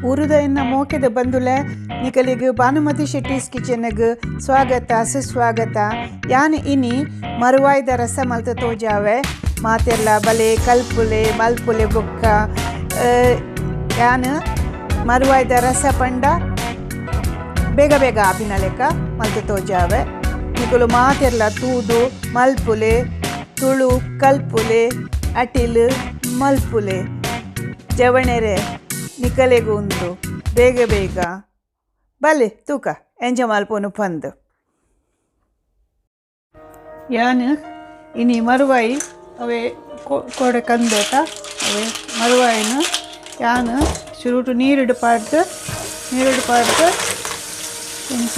ಊರುದ ಮೋಕೆದ ಬಂಧುಲೆ ನಿಕಲಿಗ್ ಭಾನುಮತಿ ಶೆಟ್ಟೀಸ್ ಕಿಚನ್ಗ್ ಸ್ವಾಗತ ಸುಸ್ವಾಗತ. ಯಾನ್ ಇನಿ ಮರುವಾಯ್ದ ರಸ ಮಲ್ತ ತೋಜಾವೆ ಮಾತೆಲ್ಲ ಬಲೆ ಕಲ್ಪುಲೆ ಮಲ್ಪುಲೆ ಬೊಕ್ಕ ಯಾನ್ ಮರುವಾಯ್ದ ರಸ ಪಂಡ ಬೇಗ ಬೇಗ ಆಪಿನ ಲೆಕ್ಕ ಮಲ್ತ ತೋಜಾವೆ ನಿಕುಲು ಮಾತೆರ್ಲ ತೂದು ಮಲ್ಪುಲೆ ತುಳು ಕಲ್ಪುಲೆ ಅಟಿಲ್ ಮಲ್ಪುಲೆ ಜವಣೆರೆ ನಿಕಲೆಗು ಉಂದು ಬೇಗ ಬೇಗ ಬಲೆ ತೂಕ ಎಂಜ ಮಲ್ಪೊನು ಪಂದು ಯಾನ್ ಇನಿ ಮರುವಾಯಿ ಅವೇ ಕೋಡೆ ಕಂದೋಟ ಅವೇ ಮರುವಾಯಿನ ಯಾನ್ ಶುರುಟು ನೀರಿಡು ಪಾಡ್ದು ಇಂಚ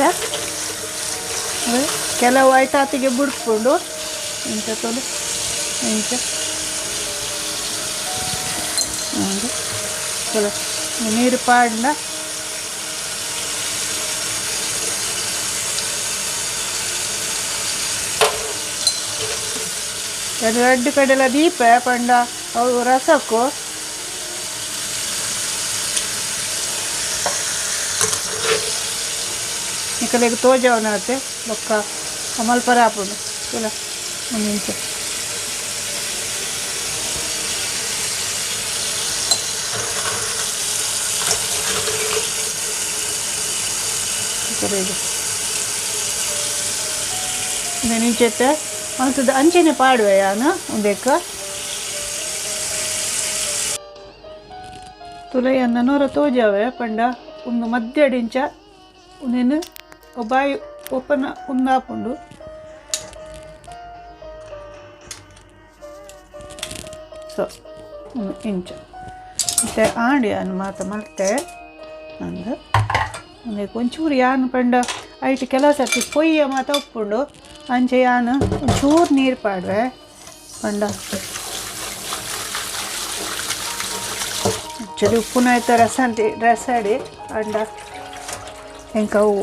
ಅವೇ ಕೆಲವು ಐತಾತಿಗೆ ಬುಡ್ಪುಂಡು ಇಂಚ ತೊಲು ಇಂಚ ತೊಲು ನೀರು ಪಾಡ್ನ ರಡ್ಡು ಕಡೆಲ ದೀಪ ಪಂಡ ಅವು ರಸಕ್ಕು ನಿಕಲೆಗ್ ತೋಜವನಾತೆ ಬೊಕ್ಕ ಮಲ್ಪರ ಆಪುಂಡು ತುಲ ಒಂಜಿ ಇಂಚ ಇಂಚೆತ್ತೆ ಮಲ್ತದ ಅಂಚನೆ ಪಾಡುವೆ ಯಾನ್ ಉಂದೆಕ್ ತುಲೈ ನನೊರ ತೋಜಾವೆ ಪಂಡ ಉಂದು ಮಧ್ಯಡಿಂಚ ಉಂದೆನ್ ಬಾಯಿ ಓಪನ್ ಉಂದಾಪುಂಡು ಸೊ ಉಂದು ಇಂಚ ಇತ್ತೆ ಆಂಡ್ ಯಾನ್ ಮಾತ ಮಲ್ತೆ ಅಂದ್ ಉಂದೆಕ್ ಒಂಚೂರು ಯಾನ್ ಪಂಡ ಐಟ್ ಕೆಲವು ಸರ್ತಿ ಪೊಯ್ಯ ಮಾತ ಉಪ್ಪುಂಡು ಅಂಚ ಯಾನ್ ಒಂಚೂರು ನೀರು ಪಾಡುವೆ ಪಂಡ ಆ್ಯಕ್ಚುಲಿ ಉಪ್ಪುನ ಐತ ರಸ ರಸಡಿ ಪಂಡ ಎಂಕ್ ಅವು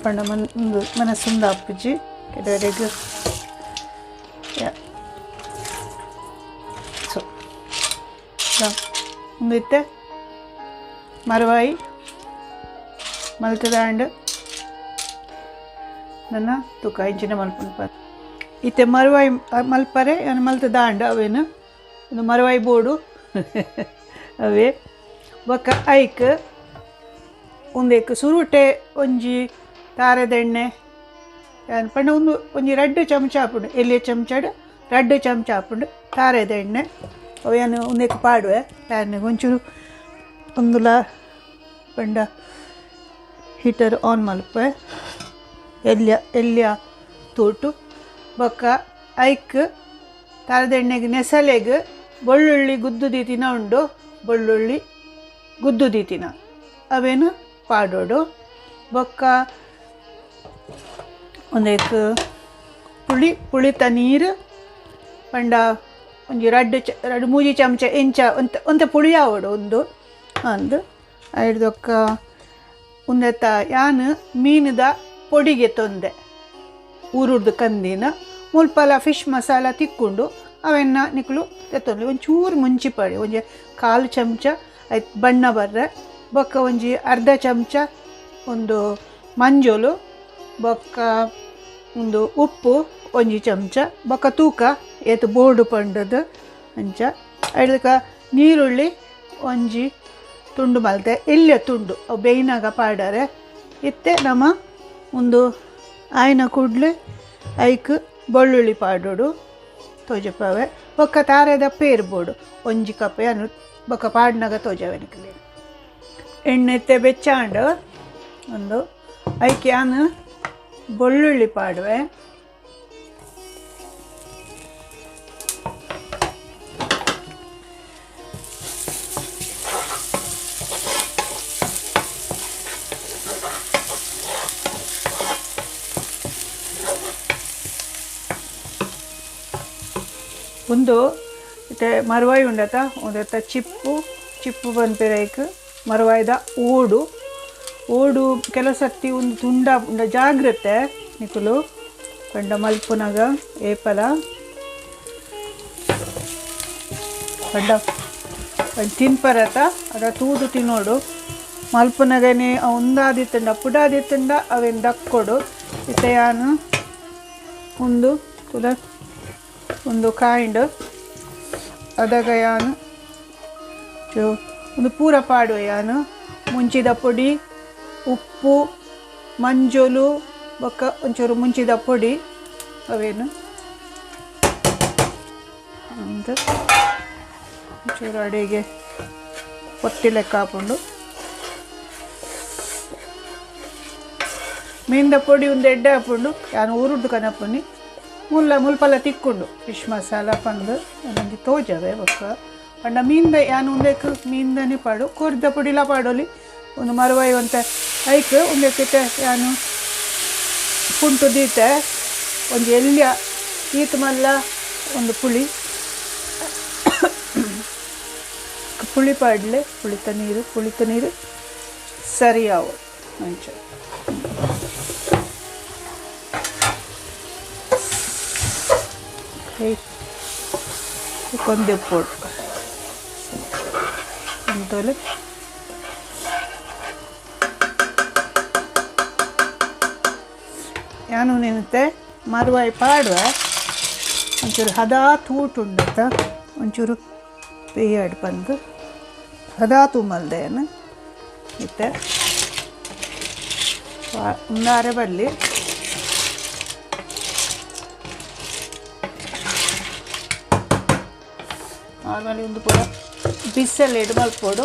ಪಂಡ ಉಂದು ಮನಸ್ಸುಂದು ಆಪುಜಿ ಕೆಲವರೆಗ್ ಸೊ ಉಂದು ಇತ್ತೆ ಮರುವಾಯಿ ಮಲ್ತದಾಂಡ್ ನನ್ನ ತೂಕ ಇಂಚಿನ ಮಲ್ಪುಂಡು ಇತ್ತೆ ಮರುವಾಯಿ ಮಲ್ಪರೆ ಯಾನ್ ಮಲ್ತ ದಾಂಡ್ ಅವೇನು ಒಂದು ಮರುವಾಯಿ ಬೋಡು ಅವೇ ಬೊಕ್ಕ ಐಕ್ ಉಂದೆಕ್ ಸುರುಟೆ ಒಂಜಿ ತಾರೆದೆಣ್ಣೆ ಯಾನ್ ಪಂಡ ಉಂದು ಒಂಜಿ ರಡ್ಡ್ ಚಮಚ ಆಪುಂಡು ಎಲ್ಯ ಚಮಚಡ್ ರಡ್ಡ್ ಚಮಚ ಆಪುಂಡು ತಾರೆದೆಣ್ಣೆ ಅವು ಯಾನ್ ಉಂದೆಕ್ ಪಾಡುವೆ ಪ್ಯಾನ್ ಒಂಚೂರು ಉಂದುಲ ಪಂಡ ಹೀಟರ್ ಆನ್ ಮಲ್ಪುವೆ ಎಲ್ಯ ಎಲ್ಯ ತೂಟು ಬೊಕ್ಕ ಐಕ್ ತಾರೆದೆಣ್ಣೆಗ್ ನೆಸಲೆಗ್ ಬೆಳ್ಳುಳ್ಳಿ ಗುದ್ದು ದೀತಿನ ಉಂಡು ಬೆಳ್ಳುಳ್ಳಿ ಗುದ್ದು ದೀತಿನ ಅವೇನು ಪಾಡೋಡು ಬೊಕ್ಕ ಉಂದೆಕ್ ಪುಳಿ ಪುಳಿತ ನೀರು ಪಂಡ ಒಂಜಿ ರಡ್ಡ್ ರಡ್ಡ್ ಮೂಜಿ ಚಮಚ ಎಂಚ ಒಂತೆ ಒಂತೆ ಪುಳಿ ಆವೊಡು ಉಂದು ಅಂದ್ ಐಡ್ದೊಕ್ಕ ಉಂದೆತ ಯಾನ್ ಮೀನುದ ಪೊಡಿಗೆ ತೊಂದೆ ಊರುರ್ದು ಕಂದಿನ ಮುಲ್ಪಲ ಫಿಶ್ ಮಸಾಲ ತಿಕ್ಕೊಂಡು ಅವೆನ್ನ ನಿಕುಲು ತೆತ್ತೊಂದು ಒಂಚೂರು ಮುಂಚಿ ಪಾಡಿ ಒಂಜಿ ಕಾಲು ಚಮಚ ಐತ್ ಬಣ್ಣ ಬರ್ರೆ ಬೊಕ್ಕ ಒಂಜಿ ಅರ್ಧ ಚಮಚ ಒಂದು ಮಂಜೊಲು ಬೊಕ್ಕ ಒಂದು ಉಪ್ಪು ಒಂಜಿ ಚಮಚ ಬೊಕ್ಕ ತೂಕ ಏತ್ ಬೋರ್ಡು ಪಂಡದು ಅಂಚ ಐಡ್ದಕ ನೀರುಳ್ಳಿ ಒಂಜಿ ತುಂಡು ಮಲ್ತೆ ಎಲ್ಯ ತುಂಡು ಅವು ಬೇಯ್ನಾಗ ಪಾಡರೆ ಇತ್ತೆ ನಮ್ಮ ಒಂದು ಆಯ್ನ ಕೂಡಲೇ ಐಕ್ ಬೆಳ್ಳುಳ್ಳಿ ಪಾಡೋಡು ತೋಜಪಾವೆ ಬೊಕ್ಕ ತಾರೆದ ಪೇರ್ ಬೋಡು ಒಂಜಿ ಕಪ್ ಯಾನು ಬೊಕ್ಕ ಪಾಡ್ನಾಗ ತೋಜಾವೆ ನಿಕಲೆ ಎಣ್ಣೆತ್ತೆ ಬೆಚ್ಚಾಂಡ್ ಒಂದು ಐಕ್ ಯಾನ್ ಬೆಳ್ಳುಳ್ಳಿ ಪಾಡುವೆ ಒಂದು ಇತ್ತೆ ಮರುವಾಯಿ ಉಂಡತ ಉಂದೆತ್ತ ಚಿಪ್ಪು ಚಿಪ್ಪು ಪನ್ಪೆರ್ ಮರುವಾಯಿದ ಓಡು ಓಡು ಕೆಲವು ಸರ್ತಿ ಒಂದು ತುಂಡ ಉಂಡ ಜಾಗ್ರತೆ ನಿಕುಲು ಪಂಡ ಮಲ್ಪುನಗ ಏಪಲ ಪಂಡ ತಿನ್ಪರತ ಅದ ತೂದು ತಿನ್ನೋಡು ಮಲ್ಪನಗನೆ ಒಂದಾದಿತ್ತಂಡ ಪುಡಾದಿತ್ತಂಡ ಅವೇನು ದಕ್ಕೊಡು ಇತ್ತೆ ಯಾನು ಒಂದು ತುಲ ಒಂದು ಕಾಯಿಂಡು ಅದಾಗ ಯಾನು ಒಂದು ಪೂರ ಪಾಡುವೆ ಯಾನು ಮುಂಚಿದ ಪೊಡಿ ಉಪ್ಪು ಮಂಜೊಲು ಬೊಕ್ಕ ಒಂಚೂರು ಮುಂಚಿದ ಪೊಡಿ ಅವೇನು ಒಂದು ಒಂಚೂರು ಅಡಿಗೆ ಒತ್ತಿ ಲೆಕ್ಕ ಹಾಕೊಂಡು ಮೀನ್ದ ಪೊಡಿ ಒಂದು ಎಡ್ಡೆ ಹಾಕೊಂಡು ಯಾನು ಊರುದ್ದು ಕನಪುನಿ ಮುಲ್ಲ ಮುಲ್ಪಲ ತಿಕ್ಕೊಂಡು ಫಿಶ್ ಮಸಾಲ ಪಂದು ನನಗೆ ತೋಜವೆ ಬೊಕ್ಕ ಪಂಡ ಮೀನ್ದ ಯಾನು ಒಂದೇಕ್ ಮೀನ್ದನೆ ಪಾಡು ಕೋರಿದ ಪೊಡಿಲ ಪಾಡೋಲಿ ಒಂದು ಮರವಾಯಿ ಅಂತ ಐಕ್ ಒಂದೇಕಿತ್ತೆ ಯಾನು ಪುಂಟು ದೀತೆ ಒಂದು ಎಲ್ಯ ಈತ್ ಮಲ್ಲ ಒಂದು ಪುಳಿ ಪುಳಿ ಪಾಡಲೆ ಪುಳಿತ ನೀರು ಸರಿಯಾವು ಅಂಚ ಕೊಂದೆಪ್ಪೋಡು ಅಂತಲೇ ಯಾನು ನೆನತೆ ಮರುವಾಯಿ ಪಾಡುವ ಒಂಚೂರು ಹದಾ ತೂಟುಂಡತ್ತ ಒಂಚೂರು ಬೇಯಾಡ್ ಬಂದು ಹದಾ ತೂಮಲ್ದೇನು ಇತ್ತೆ ಉಂದಾರೆ ಬರಲಿ ನಾರ್ಮಲಿ ಒಂದು ಪೂರ ಬಿಸಲ್ ಮಲ್ಪೊಡು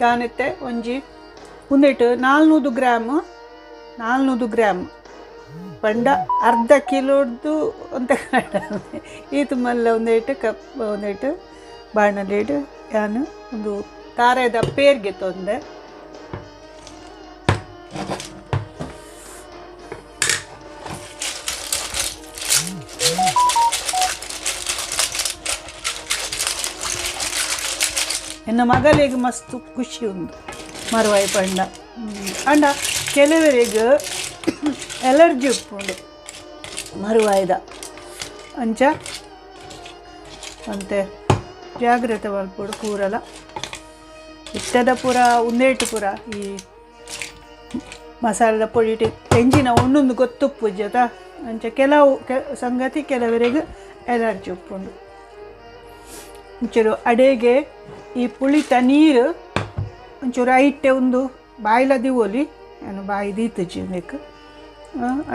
ಯಾನಿತ್ತೆ ಒಂಜಿ ಉಂದೆಟ್ 400 ಗ್ರಾಮ್ 400 ಗ್ರಾಮ್ ಪಂಡ ಅರ್ಧ ಕಿಲೋಡ್ದು ಅಂತ ಈತು ಮಲ್ಲ ಒಂದೇಟು ಕಪ್ ಒಂದೇಟು ಬಾಣಲೇಡು ಯಾನು ಒಂದು ತಾರೆದ ಪೇರ್ಗೆ ತೊಂದೆ ಎನ್ನ ಮಗಳಿಗೆ ಮಸ್ತ್ ಖುಷಿ ಉಂಡು ಮರುವಾಯಿ ಪಂಡ ಅಂಡ ಕೆಲವರಿಗೆ ಎಲರ್ಜಿ ಉಪ್ಪುಂಡು ಮರುವಾಯ್ದ ಅಂಚ ಅಂತೆ ಜಾಗ್ರತೆ ಮಲ್ಪೊಡು ಪೂರಲ ಇತ್ತದ ಪೂರ ಉಂದೇಟು ಪೂರ ಈ ಮಸಾಲದ ಪೊಡಿ ಎಂಜಿನ ಒಂದೊಂದು ಗೊತ್ತುಪ್ಪು ಜೊತ ಅಂಚ ಕೆಲವು ಸಂಗತಿ ಕೆಲವರಿಗೆ ಎಲರ್ಜಿ ಉಪ್ಪುಂಡು ಒಂಚೂರು ಅಡೆಗೆ ಈ ಪುಳಿತ ನೀರು ಒಂಚೂರು ಐಟೆ ಒಂದು ಬಾಯಿಲ ದಿವೋಲಿ ನಾನು ಬಾಯಿ ದೀತುಜಿ ಬೇಕು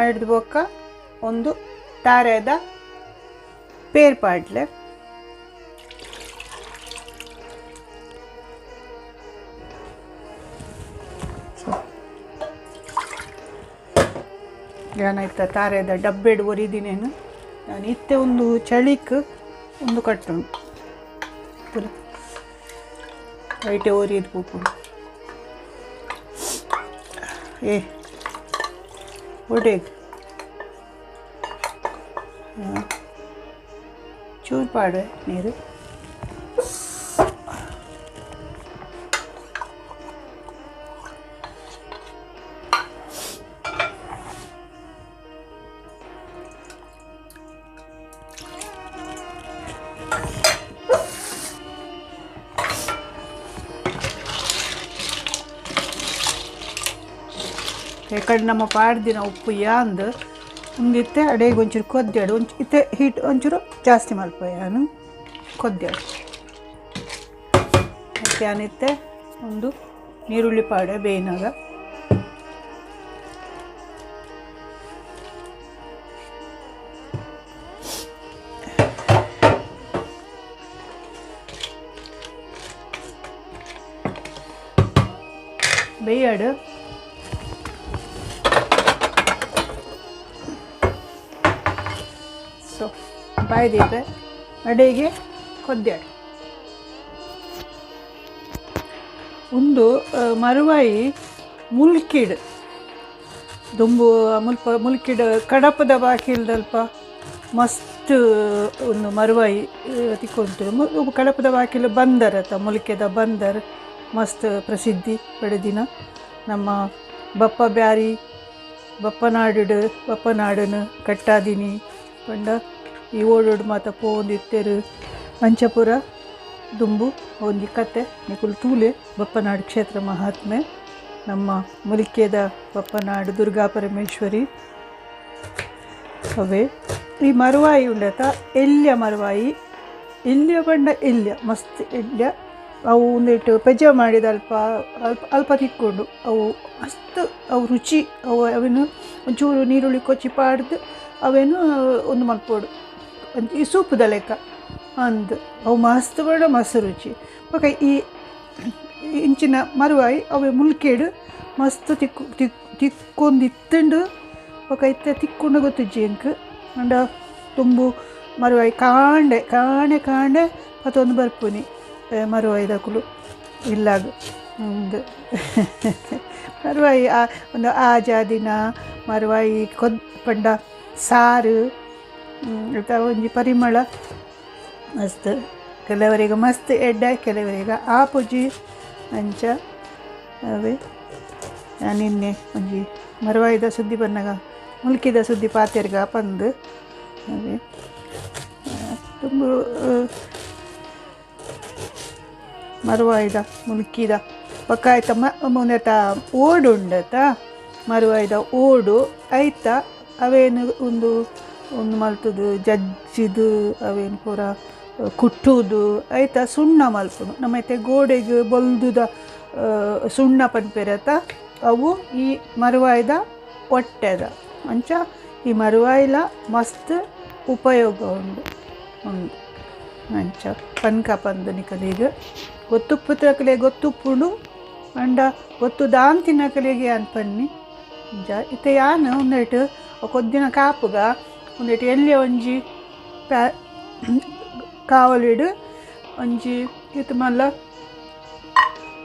ಐಡ್ದು ಬೊಕ್ಕ ಒಂದು ತಾರೆದ ಪೇರ್ ಪಾಡ್ಲೆ ಏನಾಯ್ತ ತಾರೆದ ಡಬ್ಬೆಡ್ ಒರಿದಿನೇನು ನಾನು ಇತ್ತೆ ಒಂದು ಚಳಿಕ್ ಒಂದು ಕಟ್ಟುಂಟು ಪೂರ ಐಟೆ ಒರಿದು ಪೂಪು ಏ ಒಡೆಗ್ ಚೂರು ಪಾಡುವೆ ನೀರು ಕಡೆ ನಮ್ಮ ಪಾಡ್ದಿನ ಉಪ್ಪು ಯಾಂದು ಒಂದಿತ್ತೆ ಅಡೆಗೆ ಒಂಚೂರು ಕೊದ್ದಾಡು ಒಂಚು ಇತ್ತೆ ಹೀಟ್ ಒಂಚೂರು ಜಾಸ್ತಿ ಮಲ್ಪಯಾನು ಕೊದ್ದಾಡು ಮತ್ತೆ ಒಂದು ನೀರುಳ್ಳಿ ಪಾಡೆ ಬೇಯಿನಾಗ ಬೇಯಾಡು ಸೊ ಬಾಯ್ದೀಪೆ ಅಡೆಗೆ ಕೊದ್ದಾಡು ಒಂದು ಮರುವಾಯಿ ಮುಲ್ಕಿಡ್ ದುಂಬು ಮುಲ್ಪ ಮುಲ್ಕಿಡ್ ಕಡಪದ ಬಾಕಿಲ್ದಲ್ಪ ಮಸ್ತ್ ಒಂದು ಮರುವಾಯಿ ತಿಕ್ಕೊಂತು ಕಡಪದ ಬಾಕಿಲು ಬಂದರ್ ಅತ್ತ ಮುಲ್ಕೆದ ಬಂದರ್ ಮಸ್ತ್ ಪ್ರಸಿದ್ಧಿ ಪಡೆದಿನ. ನಮ್ಮ ಬಪ್ಪ ಬ್ಯಾರಿ ಬಪ್ಪನಾಡು ಬಪ್ಪನಾಡನು ಕಟ್ಟಾದಿನಿ ಪಂಡ ಈ ಓಡೋಡು ಮಾತ ಪೋವೊಂದಿತ್ತೆರ್ ಅಂಚಪುರ ದುಂಬು ಒಂಜಿ ಕತೆ ನಿಕುಲು ತೂಲೆ ಬಪ್ಪನಾಡು ಕ್ಷೇತ್ರ ಮಹಾತ್ಮೆ ನಮ್ಮ ಮುಲಿಕೆದ ಬಪ್ಪನಾಡು ದುರ್ಗಾ ಪರಮೇಶ್ವರಿ ಅವೇ ಈ ಮರುವಾಯಿ ಉಂಡತ ಎಲ್ಯ ಮರುವಾಯಿ ಎಲ್ಯ ಪಂಡ ಎಲ್ಯ ಮಸ್ತ್ ಎಲ್ಯ ಅವು ಒಂದಿಟ್ಟು ಪೆಜ ಮಾಡಿದ ಅಲ್ಪ ಅಲ್ಪ ಅಲ್ಪ ತಿಕ್ಕೊಂಡು ಅವು ಮಸ್ತ್ ಅವು ರುಚಿ ಅವು ಅವೇನು ಒಂಚೂರು ನೀರುಳ್ಳಿ ಕೊಚ್ಚಿ ಪಾಡ್ದು ಅವೇನು ಒಂದು ಮಲ್ಪೋಡು ಈ ಸೂಪುದ ಲೆಕ್ಕ ಅಂದ್ ಅವು ಮಸ್ತ್ ಪಂಡ ಮಸ್ತ್ ರುಚಿ ಬೊಕ ಈ ಇಂಚಿನ ಮರುವಾಯಿ ಅವೆ ಮುಲ್ಕೇಡು ಮಸ್ತ್ ತಿಕ್ಕು ತಿಕ್ ತಿಕ್ಕೊಂದಿತ್ತುಂಡು ಬೊಕ ಇತ್ತೆ ತಿಕ್ಕೊಂಡು ಗೊತ್ತುಜ್ಜಿ ಎಂಕ್ ಅಂಡ ತುಂಬು ಮರುವಾಯಿ ಕಾಂಡೆ ಕಾಣೆ ಕಾಂಡೆ ಪತೊಂದು ಬರ್ಪುನಿ ಮರುವಾಯಿದಕುಲು ಇಲ್ಲಾಗ ಒಂದು ಮರುವಾಯಿ ಆ ಒಂದು ಆಜಾದಿನ ಮರುವಾಯಿ ಕೊದ್ ಪಂಡ ಸಾರು ಒಂಜಿ ಪರಿಮಳ ಮಸ್ತ್ ಕೆಲವರಿಗೆ ಮಸ್ತ್ ಎಡ್ಡೆ ಕೆಲವರಿಗೆ ಆಪುಜಿ ಅಂಚ ಅವೇ ನಿನ್ನೆ ಒಂಜಿ ಮರುವಾಯಿದ ಸುದ್ದಿ ಬನ್ನಗ ಮುಲ್ಕಿದ ಸುದ್ದಿ ಪಾತೆರ್ಗ ಪಂದು ಅವೇ ತುಂಬ ಮರುವಾಯಿದ ಮುಲ್ಕಿದ ಬೊಕ್ಕ ಆಯ್ತ ಮುಂದೆತ ಓಡು ಉಂಡತ ಮರುವಾಯಿದ ಓಡು ಐತ ಅವೇನು ಒಂದು ಒಂದು ಮಲ್ತದು ಜಜ್ಜಿದು ಅವೇನು ಪೂರ ಕುಟ್ಟುದು ಐತ ಸುಣ್ಣ ಮಲ್ಪುನು ನಮ್ಮೈತೆ ಗೋಡೆಗೆ ಬೊಲ್ದುದ ಸುಣ್ಣ ಪನ್ಪೆರತ ಅವು ಈ ಮರುವಾಯಿದ ಒಟ್ಟೆದ ಅಂಚ ಈ ಮರುವಾಯಿಲ ಮಸ್ತ್ ಉಪಯೋಗ ಉಂಡು ಉಂಡು ಅಂಚ ಪನ್ಕ ಪಂದು ನಿಕಲಿಗೆ ಗೊತ್ತುಪ್ಪುತಕಲೆ ಗೊತ್ತುಪ್ಪುಂಡು ಅಂಡ ಗೊತ್ತು ದಾಂತಿನಕಲಿಗೆ ಅನ್ಪನ್ನಿ ಅಂಚ ಇತ್ತೆ ಯಾನ್ ಒಂದೇಟು ಕೊದ್ದಿನ ಕಾಪುಗ ಒಂದೇಟು ಎಲ್ಯ ಒಂಜಿ ಪ್ಯಾ ಕಾವಲಿಡು ಒಂಜಿ ಇತ್ತು ಮಲ್ಲ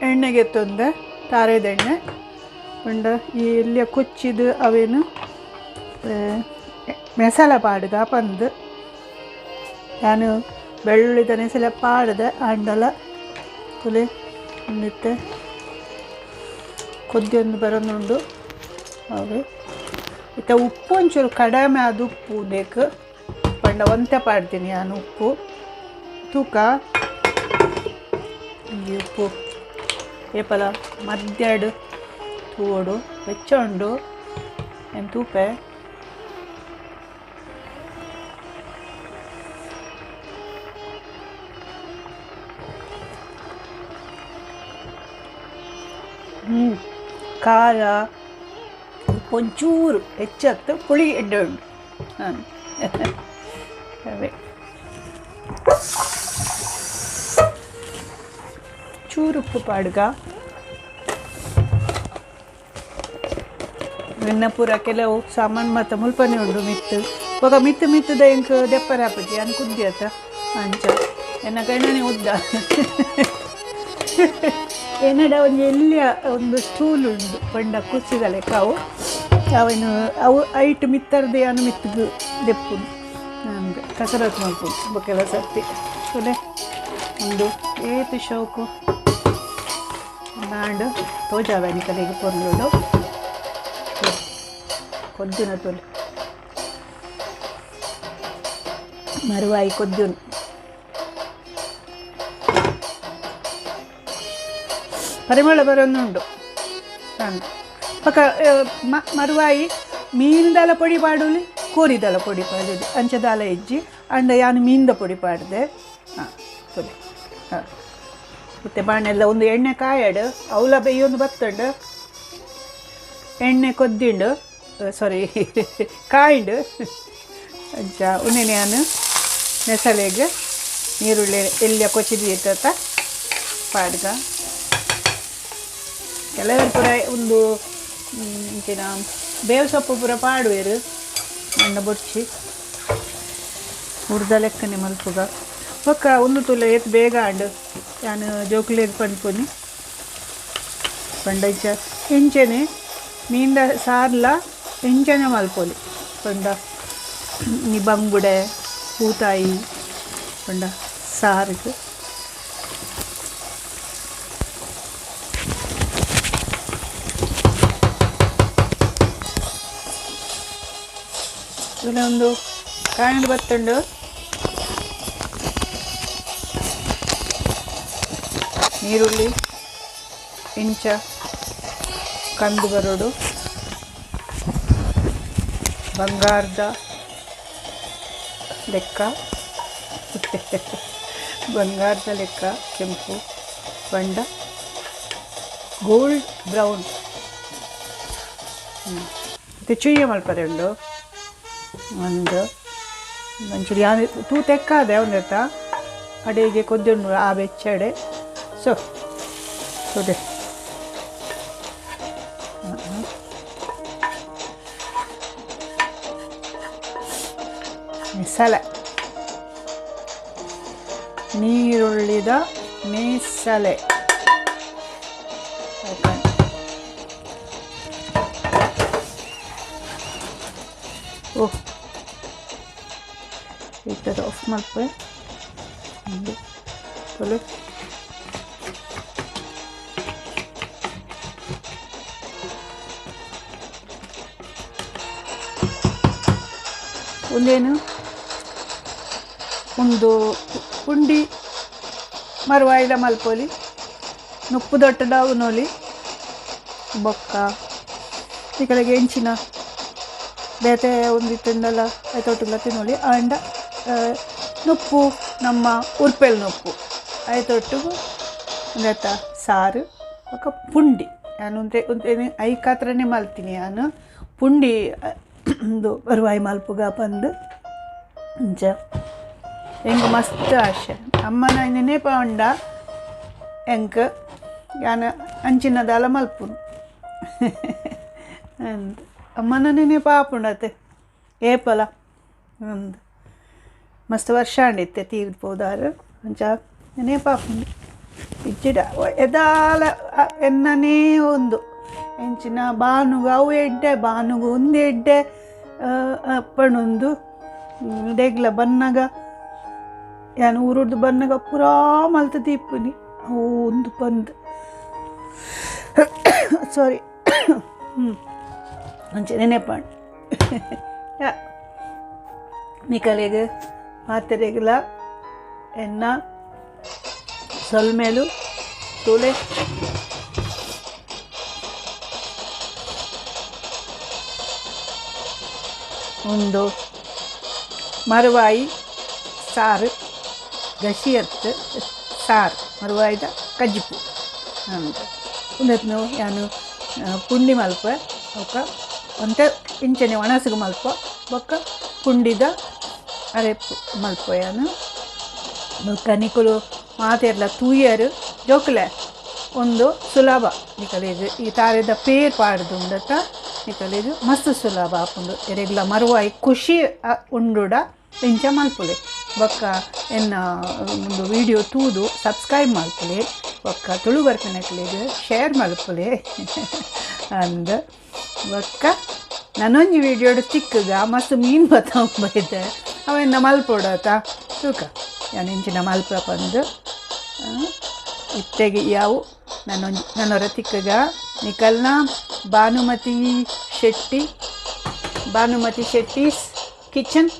ಎಣ್ಣೆಗೆ ತೊಂದೆ ತಾರೆದ ಎಣ್ಣೆ ಪಂಡ ಈ ಎಲ್ಯ ಕೊಚ್ಚಿದು ಅವೇನು ಮೆಸಲ ಪಾಡುಗ ಪಂದು ನಾನು ಬೆಳ್ಳುಳ್ಳಿದ ನೆಸಲೆ ಪಾಡದೆ ಆಂಡಲ ತುಲೆ ಒಂದಿತ್ತೆ ಕೊದ್ದಿಯೊಂದು ಬರೋನುಂಡು ಅವೇ ಇತ್ತ ಉಪ್ಪು ಒಂಚೂರು ಕಡಿಮೆ ಅದು ಉಪ್ಪು ಬೇಕು ಪಂಡ ಒಂತೆ ಪಾಡ್ತೀನಿ ನಾನು ಉಪ್ಪು ತೂಕ ಈ ಉಪ್ಪು ಏಪಲ ಮಧ್ಯಾಡು ತೂವೊಡು ಬೆಚ್ಚ ಉಂಡು ಏನು ತೂಪೆ ಖಾರ ಉಪ್ಪು ಒಂಚೂರು ಹೆಚ್ಚತ್ತು ಪುಳಿ ಎಡ್ಡೆ ಉಂಟು ಹಾಂ ಅವೇ ಚೂರು ಉಪ್ಪು ಪಾಡ್ಗ ಬೆನ್ನ ಪೂರ ಕೆಲವು ಸಾಮಾನು ಮಾತ ಮುಲ್ಪನೆ ಉಂಡು ಮಿತ್ತು ಬೊಕ ಮಿತ್ತು ಮಿತ್ತುದ ಎಂಕ್ ದೆಪ್ಪರ ಆಪುಜಿ ಅನ್ ಕುದ್ದಿ ಅತ್ತ ಅಂಚ ಎನ್ನ ಗಂಡನೆ ಉದ್ದ ಎನ್ನಡ ಒಂಜಿ ಎಲ್ಯ ಒಂದು ಸ್ಟೂಲ್ ಉಂಡು ಪಂಡ ಕುರ್ಚಿದ ಲೆಕ್ಕ ಅವು ಅವೇನು ಅವು ಐಟ್ ಮಿತ್ತರ್ದೆ ಅನು ಮಿತ್ತುಗು ದೆಪ್ಪುನು ಅಂದ್ ಕಸರತ್ತು ಮಲ್ಪುನು ಬೊಕೆಲ ಸರ್ತಿ ತುಲೆ ಒಂದು ಏತ್ ಶೋಕು ನಾಂಡು ತೋಜಾವೆ ನಿಕಲೆಗ್ ಪೊರ್ಲುಡು ಕೊದ್ದುನ ತೋಲೆ ಮರುವಾಯಿ ಕೊದ್ದುನು ಪರಿಮಳ ಬರೋನುಂಡು ಬೊಕ ಮರುವಾಯಿ ಮೀನ್ದಾಲ ಪೊಡಿ ಪಾಡುಲಿ ಕೋರಿದಾಲ ಪೊಡಿ ಪಾಡುಲಿ ಅಂಚದಾಲ ಇಜ್ಜಿ ಅಂಡ ಯಾನ್ ಮೀನ್ದ ಪೊಡಿ ಪಾಡ್ದೆ ಹಾಂ ತೋಲೆ ಹಾಂ ಮತ್ತೆ ಬಾಣೆಲ್ಲ ಒಂದು ಎಣ್ಣೆ ಕಾಯಡು ಅವಲ ಬೇಯೊಂದು ಬತ್ತಂಡು ಎಣ್ಣೆ ಕೊದ್ದಿಂಡು ಸಾರಿ ಕಾಯಿಂಡು ಅಂಚ ಉನ್ನೆನೆ ಯಾನ್ ನೆಸಲೆಗ್ ನೀರುಳ್ಳಿ ಎಲ್ಯ ಕೊಚ್ಚಿದೀತ ಪಾಡ್ಗ ಕೆಲವರು ಪೂರ ಒಂದು ಇಂಚಿನ ಬೇವು ಸೊಪ್ಪು ಪೂರ ಪಾಡುವೆರು ಮಣ್ಣ ಬೊಡ್ಚಿ ಉರ್ದ ಲೆಕ್ಕನೆ ಮಲ್ಪುಗ ಬೊಕ್ಕ ಒಂದು ತುಲೆ ಏತ್ ಬೇಗ ಆಂಡ್ ಯಾನ್ ಜೋಕುಲೆಗ್ ಪನ್ಪುನಿ ಪಂಡ ಇಂಚ ಇಂಚನೆ ಮೀನ್ದ ಸಾರ್ಲ ಇಂಚನೆ ಮಲ್ಪೊಲಿ ಪಂಡ ಈ ಬಂಗುಡೆ ಪೂತಾಯಿ ಪಂಡ ಸಾರಿಗೆ ಒಂದು ಕಾಂಡ್ ಬತ್ತುಂಡು. ನೀರುಳ್ಳಿ ಇಂಚ ಕಂದು ಬರೋಡು. ಬಂಗಾರದ ಲೆಕ್ಕ, ಬಂಗಾರದ ಲೆಕ್ಕ, ಕೆಂಪು ಬಣ್ಣ, ಗೋಲ್ಡ್ ಬ್ರೌನ್. ಮತ್ತು ಚುಯ್ಯ ಮಲ್ಪರೆ ಉಂಡು. ಒಂದು ಒಂಚೂರು ಯಾನ್ ತೂ ತೆಕ್ಕಾದೆ ಒಂದೆತ್ತ ಅಡಿಗೆ ಕೊದ್ದುಂಡು ಆ ಬೆಚ್ಚಡೆ. ಸೊ ತೂದೆ ಮಿಸಲೆ ನೀರುಳ್ಳಿದ ಮೀಸಲೆ. ಓಹ್ ಈ ಥರ ಆಫ್ ಮಲ್ಪೆ ತೊಲೆ. ಒಂದೇನು ಒಂದು ಪುಂಡಿ ಮರುವಾಯಿದ ಮಲ್ಪೊಲಿ, ನುಪ್ಪು ದೊಟ್ಟದ ಉನೊಲಿ, ಬೊಕ್ಕ ಈ ಎಂಚಿನ ಬೇತೆ ಒಂದು ತಿಂದಲ್ಲ ಐತೊಟ್ಟುಲ ತಿನ್ನೊಲಿ. ಆಂಡ ನುಪ್ಪು ನಮ್ಮ ಉರ್ಪೆಲ್ ನುಪ್ಪು ಐತೊಟ್ಟಿಗು ಒಂದೆತ್ತ ಸಾರು ಬೊಕ್ಕ ಪುಂಡಿ. ಯಾನು ಒಂತೆ ಐಕಾತ್ರನೇ ಮಲ್ತೀನಿ ಯಾನು ಪುಂಡಿ ಒಂದು ಬರುವಾಯಿ ಮಲ್ಪುಗ ಪಂದು ಅಂಚ ಎಂಕ್ ಮಸ್ತ್ ಆಶೆ. ಅಮ್ಮನ ನೆನೆಪ ಉಂಡ ಎಂಕ್ ಯಾನು ಅಂಚಿನ ದಾಲ ಮಲ್ಪುನು ಅಂದ್ ಅಮ್ಮನ ನೆನೆಪ ಆಪುಂಡತೆ ಏಪಲ. ಒಂದು ಮಸ್ತ್ ವರ್ಷ ಆಂಡಿತ್ತೆ ತೀರ್ದು ಪೋದಾರು. ಅಂಚ ನೆನೆಪ ಆಪುಂಡು. ಇಜ್ಜಿಡ ಎದಾಲ ಎನ್ನನೇ ಒಂದು ಎಂಚಿನ ಬಾನುಗು ಅವು ಎಡ್ಡೆ, ಬಾನುಗು ಒಂದು ಎಡ್ಡೆ ಪಣೊಂದು ದೇಗ್ಲ ಬನ್ನಗ ಯಾನು ಊರುಡ್ದು ಬನ್ನಗ ಪೂರಾ ಮಲ್ತ್ ದೀಪುನಿ ಅವು ಒಂದು ಬಂದು ಸಾರಿ ಅಂಚ ನೆನೆಪಾಂಡ್. ನಿಕಲೆಗ್ ಮಾತೆರೆಗ್ಲ ಎನ್ನ ಸೊಲ್ಮೆಲು ತೂಲೆ. ಒಂದು ಮರುವಾಯಿ ಸಾರು ಗಸಿಯತ್ತು ಸಾರು ಮರುವಾಯಿದ ಕಜ್ಜಿಪು ಅಂತ ಉಂದೆತ್ನು ಯಾನು ಪುಂಡಿ ಮಲ್ಪ ಬೊಕ್ಕ ಒಂತೆ ಇಂಚನೆ ಒಣಸುಗು ಮಲ್ಪ ಬೊಕ್ಕ ಪುಂಡಿದ ಅರೆಪ್ಪು ಮಲ್ಪ ಯಾನು. ಬೊಕ್ಕ ನಿಕುಲು ಮಾತೆರ್ಲ ತೂಯರು ಜೋಕುಲೆ ಒಂದು ಸುಲಭ ನಿಕಲೆಗ್ ಈ ತಾರೆದ ಪೇರ್ ಪಾಡ್ದುಂಡತ ನಿಕಲೆಗ್ ಮಸ್ತ್ ಸುಲಭ ಆಪುಂಡು. ಎರೆಗ್ಲ ಮರುವಾಯಿ ಖುಷಿ ಉಂಡುಡ ಇಂಚ ಮಲ್ಪುಲೆ. ಬೊಕ್ಕ ಎನ್ನ ಒಂದು ವಿಡಿಯೋ ತೂದು ಸಬ್ಸ್ಕ್ರೈಬ್ ಮಲ್ಪುಲೆ, ಬೊಕ್ಕ ತುಳು ಬರ್ಪಿನಕ್ಲೆಗ್ ಶೇರ್ ಮಲ್ಪುಲೆ ಅಂದ್. ಬೊಕ್ಕ ನಾನೊಂಜಿ ವಿಡಿಯೋಡು ತಿಕ್ಕಗ ಮಸ್ತ್ ಮೀನು ಬತ್ತೊಂಬೈತೆ ಅವೆನ್ನ ಮಲ್ಪೊಡತ ತೂಕ ಯಾನ್ ಇಂಚಿನ ಮಲ್ಪ ಪಂದು ಇತ್ತೆಗೆ ಯಾವು ನಾನೊಂಜಿ ನನ್ನೊರ ತಿಕ್ಕಗ. ನಿಕಲ್ನ ಭಾನುಮತಿ ಶೆಟ್ಟಿ, ಭಾನುಮತಿ ಶೆಟ್ಟೀಸ್ ಕಿಚನ್.